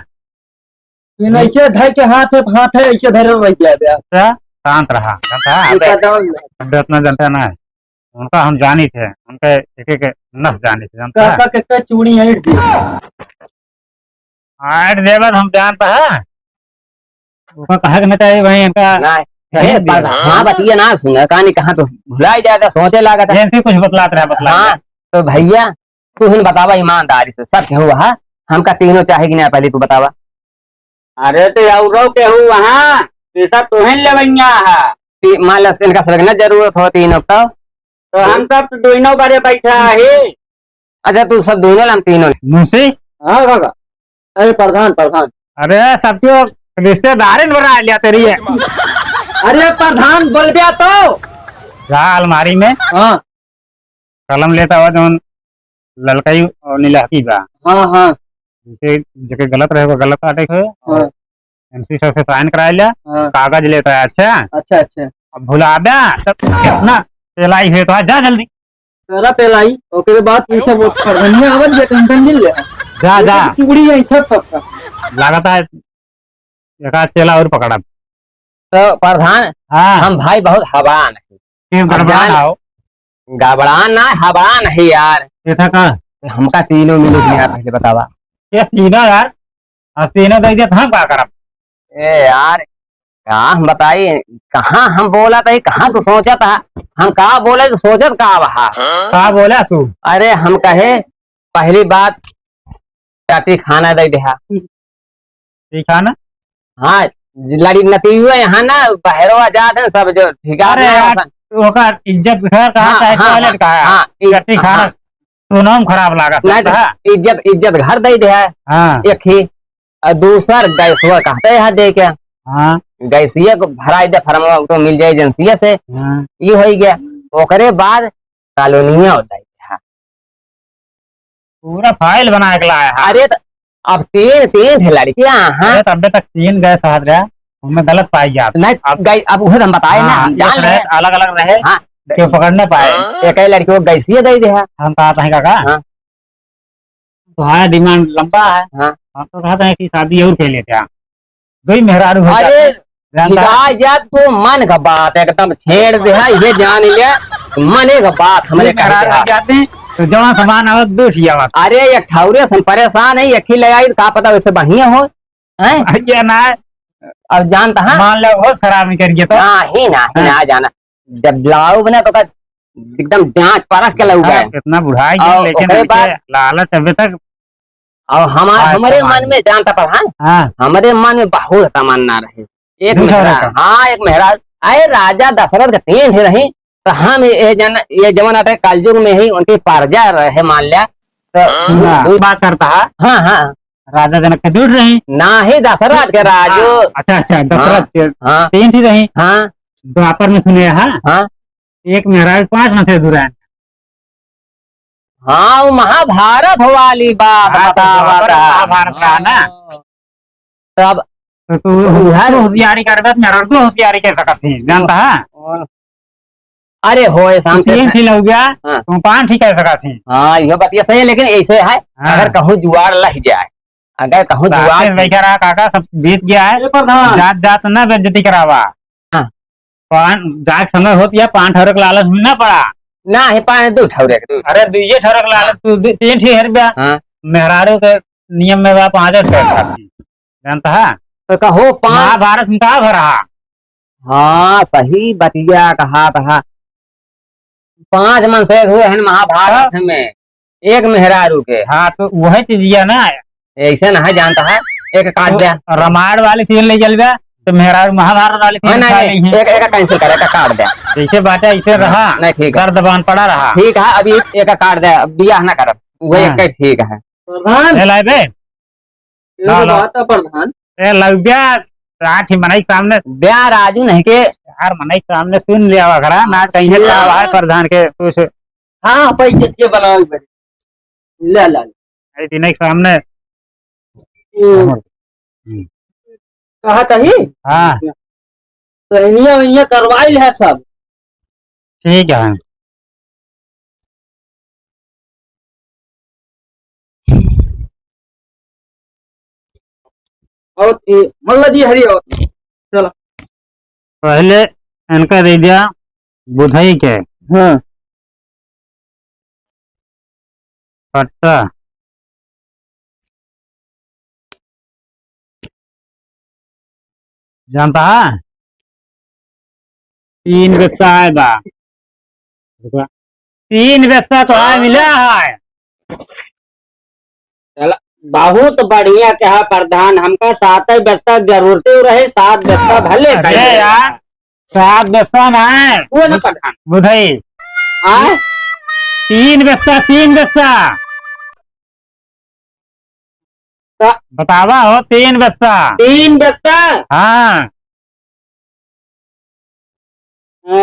ये नहीं से धर के हाथ है, हाथ है, ऐसे धरे रह गया बे। अच्छा, शांत रहा, जानता है? ये अबे, का दाम है? अब इतना जानता ना है। उनका हम जानी थे, उनके एक एक नस जानी थे, जानता है? काका के के चूड़ी ऐंठ दी। ऐंठ देबे तो हम जानता है। ओका कहे के ना चाहिए भाई, इनका नहीं। कहीं ए, भी पर, हो। हाँ, बतिया ना सुना, कहानी कहाँ तो भुलाई जाता, सोचे लागत है। जैसे कुछ बतलात रहा, बतला हाँ, दे। तो भैया, तू ही बतावा ईमानदारी से, सब केहू हा, हमका तीनों चाहे कि ना, पहले तू बतावा। अरे, तो औरो केहू वहाँ, ये सब तोहे लेवैया है। ती-, मान लो, इनका सलग न जरूरत हो तीनों का। तो हम सब दोनों बारे बैठा है। अच्छा, तू सब दोनों ला, हम तीनों। मुंशी? हाँ, काका। अरे, प्रधान, प्रधान। अरे, सबके रिश्तेदार बना लिया तेरी है। अरे, प्रधान, बोल गया तो। जा अलमारी में। हाँ। कलम लेता हुआ जौन ललकई और नीलहकी बा। हाँ, हाँ। जैसे जेके गलत रहे, वो गलत काटे के। हाँ। एमसी सर से साइन कराए लिया, हाँ। कागज लेता है, अच्छा? अच्छा, अच्छा। अब भुला दे, तब कितना पेलाई है तो आ जा जल्दी। तेरा पेलाई, ओकरे बाद ये सब वो प्रधानिया आवत जे टेंशन मिल ले। जा, जा। चुगड़ी है, सब सबका। लागत है, एक आध चेला और पकड़ब। तो प्रधान, हाँ। हम भाई बहुत हबान है। के अब गड़बड़ान जान आओ। गड़बड़ान ना, हबान है यार। कैसा का? हमका तीनों मिले कि यार, पहले बतावा। ये तीनों यार, अब तीनों दे दिया तो हम का करब? ए यार, का हम बताई, कहाँ हम बोला था, कहाँ तू सोचा था, हम का बोले तो सोचत का बहा। का बोला तू? अरे हम कहे, पहली बात, टट्टी खाना दे दे हा। ठीक है ना? हाँ, लड़ी नतीजुआ यहाँ ना, बहरवा जात है सब जो ठिकाना अरे है यार, ओसन। ओकर इज्जत घर का हाँ, है, हाँ, टॉयलेट का है? हाँ, इज-, टट्टी खाना हाँ। सुनाम खराब लागा नहीं, सकता है। इज्जत, इज्जत घर दे दे है। हाँ। एक ही, और दूसर गैसवा कहते हैं दे के। हाँ। गैसिया को भराई दे फरमवा, तो मिल जाए एजेंसिया से। हाँ। ये हो गया। ओकरे बाद कॉलोनिया होता है। पूरा फाइल बना के लाया है। अरे तो अब तीन, तीन ठे लड़कियां हैं। अरे तो अबे तक तीन गए साथ रहा, उनमें गलत पाई जात। नहीं, अब गई, अब उहे तो हम बताए ना, हाँ, हम जान एक रहे, ले। अलग-अलग रहे, हाँ। क्यों पकड़ न पाए? हाँ। एक ही लड़की को गैसिए दे दे है। हम कहा था काका, हाँ। तुम्हारा डिमांड लंबा है। हाँ। हम तो कहा था कि शादी और कर लेते हैं। दुई मेहरारू हो अरे, जाते, जानता है? शिकायत तो मन का बात एकदम छेड़ दे है, ये जान ले, मन एक बात हमरे दुई कहे मेहरारू के हो है। जाते, तो जवान सामान आवत, दो ठिया आवत। अरे, एक ठौरे से हम परेशान है, एक ही ले आई, का पता वैसे बढ़िया हो, हैं? बढ़िया ना है। अब जानता है? मान लो, होश खराब नहीं करिए तो। ना ही, ना ही, हाँ। ना जाना। जब लाओ बना तो का एकदम जांच परख के लाओ हाँ, बना। कितना बुढ़ाई गया, और लेकिन ओकरे उनके बाद लालच अबे तक और हमार-, आए हमरे समाज मन में। में जानता प्रधान, हाँ। हमरे मन में बहुत तमन्ना रहे। एक झूठा मेहरारू, रहता। हाँ, एक मेहरारू, अरे राजा दशरथ के तीन ठे रही, तो हम ये, ये जन, ये जवन आटे कलयुग में ही उनकी परजा रहे, मान लिया, तो हाँ। दू, दू बात करता है। हाँ, हाँ। राजा जनक के दू रही। ना ही दशरथ के राजू। हाँ, अच्छा, अच्छा, दशरथ हाँ, के हाँ। तीन ठे रही। हाँ। द्वापर में सुने, हाँ। हाँ। एक मेहरारू पाँच में से दू रहे। हाँ, वो महाभारत वाली बात हाँ, तो बतावा द्वापर था। महाभारत का ना। हाँ। तब तो तू उधर तू होशियारी कर दे, मेरा तू होशियारी कर सकत थी, जानता है? अरे हो, ऐसा तो तीन ठे लग गया, हाँ। तू पाँच ठे कर सकत थी। हाँ, ये बात ये सही है, लेकिन ऐसे है, हाँ। अगर कहूँ जुआर लग जाए, अगर कहूँ तो जुआर आके बैठा रहा काका, सब बीत गया है। ए प्रधान। जात जात ना बेइज्जती करावा। हाँ। पान, जाए के समय होत या पान ठौरे के लालच में ना पड़ा। ना है, पान दू ठौरे के, दू। अरे, दुइये ठौरे के लालच, तू दू, तीन ठे हर बा। हाँ। मेहरारू के नियम में बा, पाँच ठे खाती। जानता है? तो कहो, पान महाभारत में का भरा? हाँ, सही बतिया कहा था। पाँच मन से हुए हैं महाभारत हाँ। में। एक मेहरारू के। हाँ, तो वही चीजिया ना। ऐसे ना है, जानता है, एक काट तो दे। रामायण वाली सीन ले चल बे, तो मेहरारू महाभारत वाली सीन हाँ, नहीं, उठा नहीं, ली है। एक, एक cancel कर, एक काट दे। जैसे बात है, ऐसे हाँ, रहा, नहीं, ठीक है। दर्द बांध पड़ा रहा। ठीक है, अभी एक काट दे, अब बियाह ना करब, वो हाँ। एक ठीक है। प्रधान। ले लाए बे। एगो ला, ला। बात है प्रधान। ए, लौब्या, रात ही मनई के सामने। ब्या राजू नहीं के। यार, मनई के सामने सुन लिया वगैरह, ना कहीं अच्छा। का है प्रधान के कुछ। हाँ, पैसे के बनावे बड़ी। ले, ले, ले। ए, दिनई के सामने। हम्म। हम्म। कहा तही? हाँ। सहनिया वहनिया करवाइल है सब। ठीक है। और ये मल्ला जी हरी और चलो। पहले इनका दे दिया बुधई के। हाँ। पट्टा। जानता है? तीन बिस्सा है बा। तीन बिस्सा तो है, मिला है। चला, बहुत बढ़िया कहा प्रधान, हमका सात ही बिस्सा जरूरते रहे, सात बिस्सा भले अरे कहे। यार, सात बिस्सा ना है। वो ना प्रधान। बुधई। हाँ? तीन बिस्सा, तीन बिस्सा। त- बतावा हो, तीन बिस्सा। तीन बिस्सा? हाँ। अ,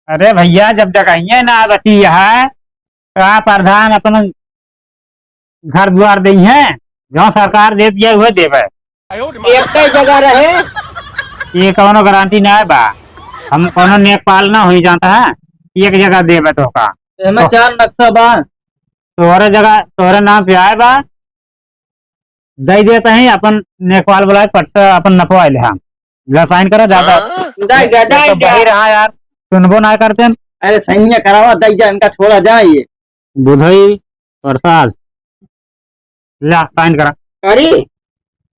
अरे भैया, जब जगहिए ना बची है, तो आप प्रधान अपन घर द्वार दइहें, जौन सरकार दे दिया, उहे देबे। एक जगह रहे। ये कौनो गारंटी ना है बा, हम कौनो नेकपाल ना होई जानता है, एक जगह देबे तोहका। एमे तो चार नक्शा बा। तोहरे जगह, तोहरे नाम से आए बा, दे देते हैं, अपन नेकपाल बुलाए, पट्टा अपन नपवाए ले हम। ला साइन करा, ज्यादा। हाँ? दे दे, दे तो दे। वही रहा यार, सुनबो ना करते हैं। अरे सही है, करावा, दे जा, इनका छोड़ा जाए ये। बुधई प्रसाद, ला साइन करा। करी?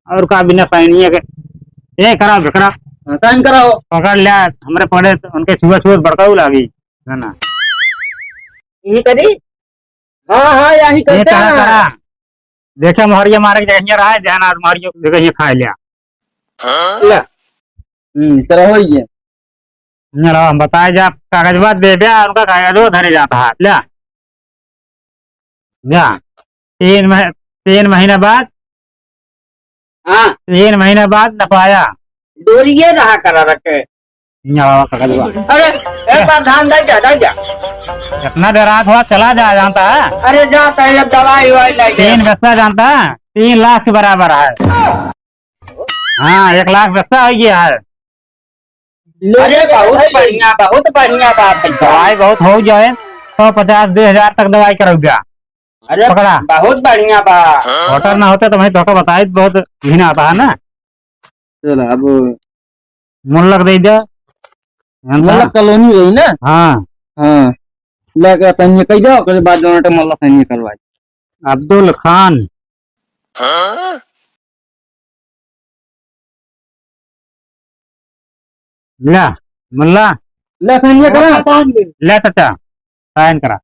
और का बिना साइन नहीं है के? ए, करा बे, करा। हाँ, साइन कराओ। पकड़ लिया, हमरे पड़े, उनके छुआ छुआ बड़काऊ लागी, है ना? ये करी? हाँ, हाँ, यही ये करते करा, हैं। करा। देखे मोहरिया मारे के जगह रहा है, ध्यान आज मोहरिया जगह ये खा लिया। ला। हम्म, इस तरह हो ये। ना रहा, हम बताए जा, कागजवा दे दे, उनका कागजवा धरे जाता है, ला। जा, तीन मह-, तीन महीना बाद, हाँ। तीन महीना बाद नपाया। डोरिए रहा करा रखे। यहाँ आवा, पकड़ लो। अरे, ए, प्रधान, दे जा, दे जा। इतना देर रात हुआ, चला जा, जानता है? अरे, जाता है, अब दवाई ववाई ले ले। तीन बिस्सा जानता है? तीन लाख के बराबर है। हाँ, एक लाख बिस्सा हो गया है। अरे, बहुत बढ़िया, बहुत बढ़िया बात है। दवाई बहुत हो जाए, सौ पचास, दो हजार तक दवाई करौगा। अरे, पकड़ा। बहुत बढ़िया बा। वोटर ना होते तो भाई तोहका बताई, बहुत घिन आता है ना। चला, अब मुल्लक दे दे। मुल्लक कॉलोनी रही ना? हाँ। हाँ। लेके साइन कई जाओ, ओकरे बाद दोनों टे मुल्ला साइन करवाई। अब्दुल खान। हाँ? ले, मुल्ला। ले, साइन करा। ले चाचा, साइन करा।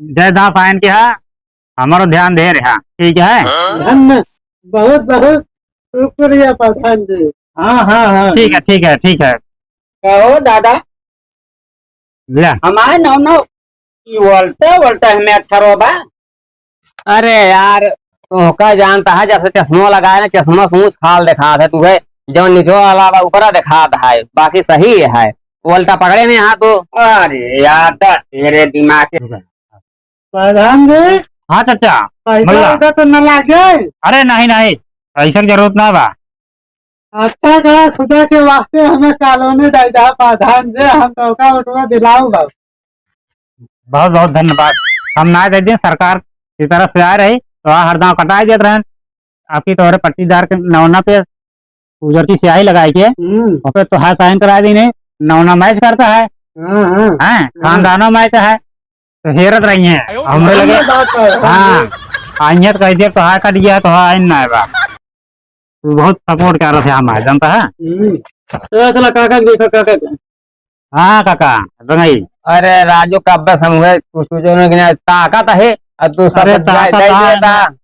जय दा साइन किहा, हमारो ध्यान दे रहा, ठीक है? धन्य, बहुत बहुत शुक्रिया प्रधान जी। हाँ, हाँ, हाँ। ठीक है, ठीक है, ठीक है। कहो दादा। ले। हमारे नौ नौ की वोल्टे, वोल्टे हमें अच्छा रो बा। अरे यार, तोहका जानता है, जब से चश्मा लगाए ना, चश्मा सूझ खाल देखात है तुहे, जौन निचवा वाला बा, ऊपरा देखात है, बाकी सही है। वोल्टा पकड़े नहीं हाथ वो। अरे यार, दस तेरे दिमाग के। प्रधान जी। हाँ चाचा, पैसा बोला। वैसा तो न लागे? अरे नहीं, नहीं, पैसा की जरूरत ना बा। अच्छा कहा, खुदा के वास्ते हमें कॉलोनी दे दा प्रधान जी, हम तोहका उठवा दिलाऊ बा। बहुत बहुत धन्यवाद। हम ना दे दें, सरकार की तरफ से आ रही तो आ हर दाव कटाई देत रहन। आपकी तोहरे पट्टीदार के नौना पे उजर की स्याही लगाई के, हम्म। ओपे तोहार साइन करा दीने, नौना मैच करता है। हाँ, हाँ। हैं? हाँ। खानदानो मैच है, तो हेरत रही हैं। हमरे लगे, हाँ, बात है। हाँ। आइए तो कह दिया, तोहार कट गया, तोहार आइन ना आएगा। तू बहुत सपोर्ट कर रहे थे हमारे, जानता है? हम्म। चला, चला, काका के देखा, काका के। हाँ, काका, रंगाई। अरे राजू, कब से हम हुए, तू सोचो ना कि ना, ताकत है, और तू सब अरे, दे, ताकत दे है देता। ना।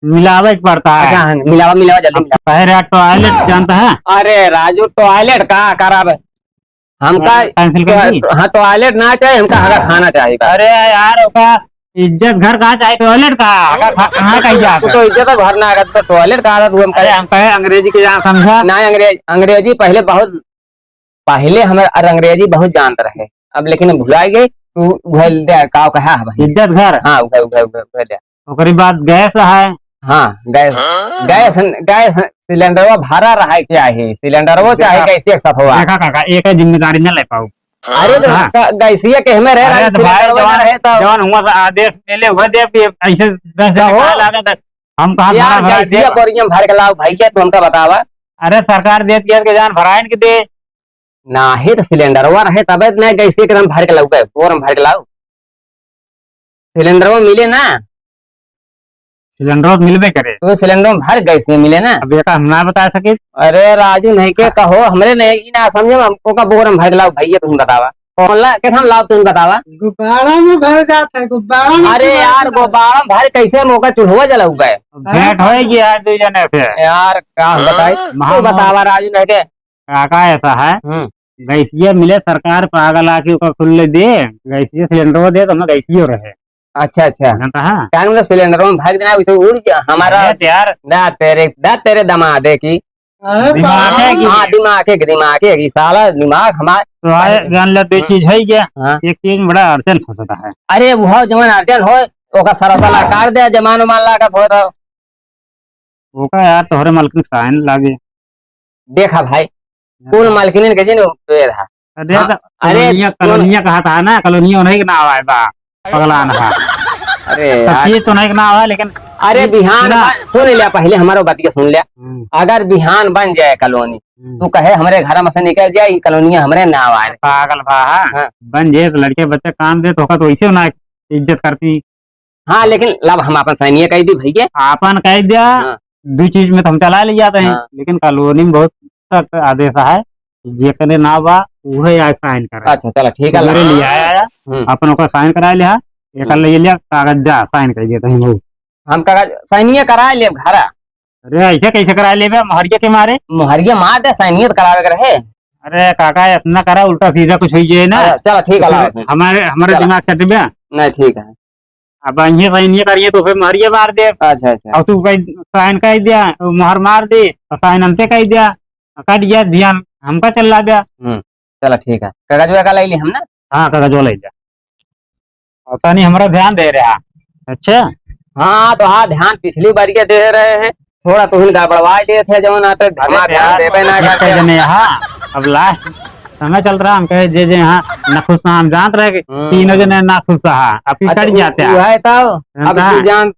मिलावे के पड़ता है। अच्छा, हाँ, मिलावा, मिलावा, जल्दी अब मिलावा। पहले टॉयलेट जानता है? अरे राजू, टॉयलेट का करब? हमका टॉयलेट कैंसिल कर दी? हाँ, टॉयलेट ना चाहिए, हमका हगा खाना चाहिए बस। अरे यार, ओका इज्जत घर का चाहिए, टॉयलेट का? हगा खा-, कहाँ का इज्जत? वो तो इज्जत घर ना आएगा, तो टॉयलेट का आदत हुआ हमका। अरे, हम कहे अंग्रेजी के जान समझा। ना, अंग्रेज-, अंग्रेजी पहले बहुत पहले हम अर अंग्रेजी बहुत जानत रहे, अब लेकिन भुलाए गए। तू उहे दे, का कहा है भाई? इज्जत घर। हाँ, उहे, उहे, उहे, उहे दे। ओकरी बाद गैस है। हाँ, गैस, हाँ? गैस, गैस सिलेंडरवा भरा रहा है क्या है? सिलेंडरवा चाहे देखा, कैसे एक साथ हुआ? देखा काका, एक है जिम्मेदारी न ले पाऊ। अरे तो हाँ। का-, गैसिया के हमें रह अरे रहा है, तो भाई सिलेंडरवा ना जवान, रहे तो। जवान हुआ सा आदेश मिले हुए दे कि ऐसे दस जगह कहो। कहाँ लागत है? हम कहाँ यार, भरा भरा गैसिया देबा? बोरिया में भर के लाओ भैया, तू हमका बतावा। अरे सरकार देत गैस के जान भराइन के दे। नाही तो सिलेंडरवा रहे तबे तो नहीं गैसिया के दम भर के लाओ, बोर में भर के लाओ। सिलेंडरवा मिले ना। सिलेंडरो मिलबे करे। तो सिलेंडरो में भर गैस ये मिले ना। अब ये का हम ना बता सके। अरे राजू नहीं के कहो, हमरे नहीं, ई ना समझे, हम ओका बोर में भर के लाओ भैया, तुम बतावा। कौन ला, के हम लाओ, तुम बतावा। गुब्बारा में भर जात है, गुब्बारा में अरे भर यार, जात है। गुब्बारा में भर कैसे हम ओका चूल्हा जलाऊ गए? भेंट होएगी यार दू जने से। यार, का हम बताई? हाँ। तू बतावा राजू नहीं के। काका ऐसा है, हम्म। गैसिया मिले, सरकार पागल आके ओका खुले दे, गैसिया सिलेंडरो दे, तो हमें गैसियो रहे। अच्छा, अच्छा। जानता है? क्या मतलब सिलेंडरो में भर देना, उसे उड़ गया हमारा। अरे यार। दा तेरे, दा तेरे दमादे की। अरे दिमाग है कि? हाँ, दिमाग है, दिमाग है, ये साला दिमाग हमार तो आए, जान ले, दो चीज है क्या? हाँ। एक चीज में बड़ा अर्जन फंसता है। अरे, वो जवन अर्जन हो, ओका सरौता ला काट दे, जमान उमान लागत हो तो। ओका यार, तोहरे मालकिन साइन लागे। देखा भाई, हाँ। कौन मालकिन के जिन पेड़ है? अरे हाँ, तो अरे कॉलोनिया, सुन। कॉलोनिया कहा था ना, कॉलोनिया उन्हीं के नाम आए बा, पगलान है। अरे सब यार। चीज तो उन्हीं के नाम है, लेकिन अरे ये बिहान सुना। बा-, सुन लिया, पहले हमारो बतिया सुन लिया। हम्म। अगर बिहान बन जाए कॉलोनी, हम्म। तू कहे हमरे घर में से निकल जाए, ये कॉलोनिया हमरे नाम आए। पागल बा, हाँ? हाँ। बन जाए तो लड़के बच्चे काम दे, तो ओका तो वैसे ना इज्जत करती। हाँ, लेकिन लब हम आपन साइनिया कह दी भैया। आपन कह दिया, हाँ। दू चीज में तो हम चला ले जाते हैं, हाँ। लेकिन कॉलोनी में बहुत सख्त आदेश है, जेकरे ना बा, उहे आज साइन करे। अच्छा, चला, ठीक है, सवेरे ला। ले आया, आया, हम्म। अपन ओकर साइन करा लिया, एकर हम्म। ले लिया कागज, जा, साइन कर दिया तहीं बहुत। हम कागज साइनिया करा लेब घरा। अरे, ऐसे कैसे करा लेबे, मोहरिया के मारे? मोहरिया मार दे, साइनिया तो करावे के रहे। अरे काका, इतना करा, उल्टा सीधा कुछ हो जाए ना। अच्छा, चला, ठीक है, तो लाओ। फिर हमारे, हमारे चला। दिमाग चटबे। नहीं, ठीक है। अब इहे साइन ये करिए तो फिर मोहरिया मार दे। अच्छा, अच्छा। और तू कहीं साइन कह दिया, मोहर मार दे, और साइन हमसे कह दिया, कट गया ध्यान, हमका चल ला गया। हम्म, चला ठीक है, कागजवा का ले ली हम ना? हाँ, कागजवा ले जा। और तनी हमरा ध्यान दे रहा। अच्छा। हाँ, तो हाँ, ध्यान पिछली बार के दे रहे हैं, थोड़ा तुहिन गड़बड़वा देत है, जौन आते अरे हमार ध्यान यार, देबे ना एक करते। जने यहाँ, अब लास्ट समय चल रहा, हम कहे जे जे यहाँ नखुश ना, हम जानत रहे कि हम्म। तीनों जने ना खुश रहा, अब की अच्छा, कट उ-, जाते हैं। उ है तब, अब जानता तू है? जान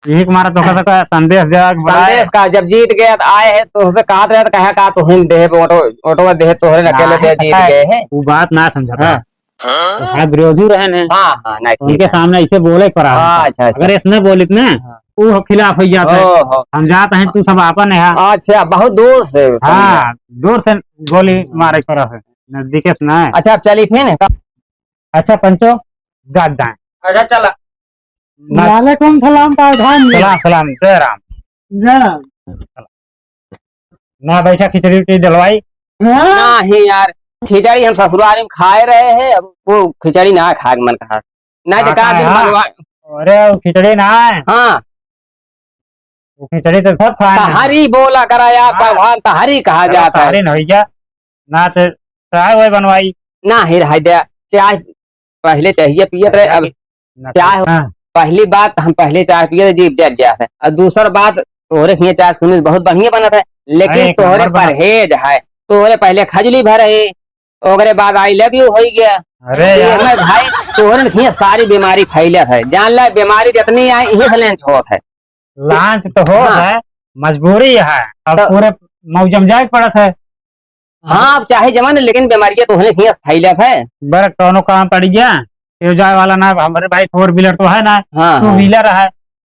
यही के मारा तोहका तक संदेश देवा के बोला है। संदेश का, जब जीत गया तो आए है, तो उसे कहत रहे तो कहे का तुहिन दे, वोटो, वोटो दे, तोहरे अकेले ना, दे, जीत पता है, गए हैं। वो बात ना समझा हाँ। था। हाँ, विरोधी रहन है। हाँ, हाँ, नहीं, ठीक उनके है। सामने ऐसे बोले के पड़ा हाँ, हमका। अच्छा, अच्छा। अगर ऐसे नहीं बोलित ना, हाँ। वो खिलाफ हो जाता है। ओहो। हम जात हैं, तू सब आपन है। अच्छा, बहुत दूर से हाँ, समझा। दूर से गोली मारे के पड़ा है, नजदीके से ना है। अच्छा, अब चली फिर? अच्छा, पंचो, जात जाए। अच्छा, चला। ना। वालेकुम सलाम प्रधान जी। सलाम, सलाम, जय राम। जय राम। ना बैठा, खिचड़ी उचड़ी डलवाई। हाँ? नहीं यार, खिचड़ी हम ससुराल में खाए रहे हैं, अब वो खिचड़ी ना खाए के मन कहा। नहीं तो हाँ, का दिन हाँ। बनवा। अरे, वो खिचड़ी ना है। हाँ। वो खिचड़ी तो सब खाए हैं। तहरी बोला करा यार, हाँ। प्रधान, तहरी कहा अरे, जाता है। तहरी नहीं क्या? ना तो चाय वही बनवाई। ना ही रह दे, चाय पहले चाहिए पियत रहे, अब ना चाय, हाँ। पहली बात हम पहले चाय पिए जीभ जल जात है, और दूसर बात तोहरे हियाँ चाय सुनी बहुत बढ़िया बनत है, लेकिन अरे, एक तोहरे नंबर बनत। परहेज है, तोहरे पहले खजली भर है, ओकरे बाद I love you हो गया। अरे ये यार। मैं भाई, तोहरे हियाँ सारी बीमारी फैलत है, जान ले बीमारी जितनी आए इहे से लॉन्च होत है। लॉन्च तो होत हाँ। है, मजबूरी है, अब तो पूरे मौजम जाए पड़त है। हाँ, अब चाहे जवन, लेकिन बीमारियाँ तोहरे हियाँ फैलत है। बर कौनो काम पड़ गया, केहू जाए वाला ना, हमरे भाई four wheeler तो है ना, हाँ, two हाँ। Wheeler है,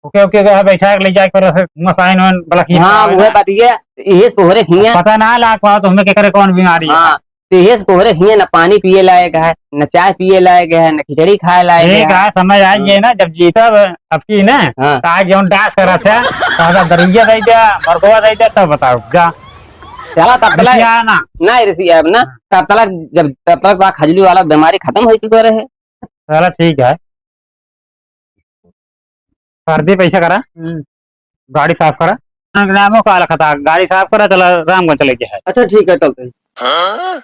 ओके, ओके, ओके, बैठा के ले जाए पर से मसाइन वन बलक ये हाँ, करावे वह ना। बात ये, ये तोहरे हियाँ। पता ना लाग पाओ तो हमें के करे कौन बीमारी है। हाँ, तो ये तोहरे हियाँ न पानी पिए लायक है, न चाय पिए लायक है, न खिचड़ी खाए लायक ठीक है। है, समय आ हम्म। गया ना, जब जीतब अब की ना, हाँ। तो आज जौन डांस करत है, तो अगर दरुइया दे दिया, मरदवा दे दिया, तब बताओ, जा। चला, तब तलक रिसिया ना। नहीं रिसिया अब ना, हाँ। तब तलक, जब, तब तलक तो खजली वाला बीमारी खत्म हो चुका रहे। चला, ठीक है। कर दे पैसा करा। हम्म। गाड़ी साफ करा। रामो का लखता, गाड़ी साफ करा, चला रामगंज चले के है। अच्छा, ठीक है, चलते हैं। हाँ?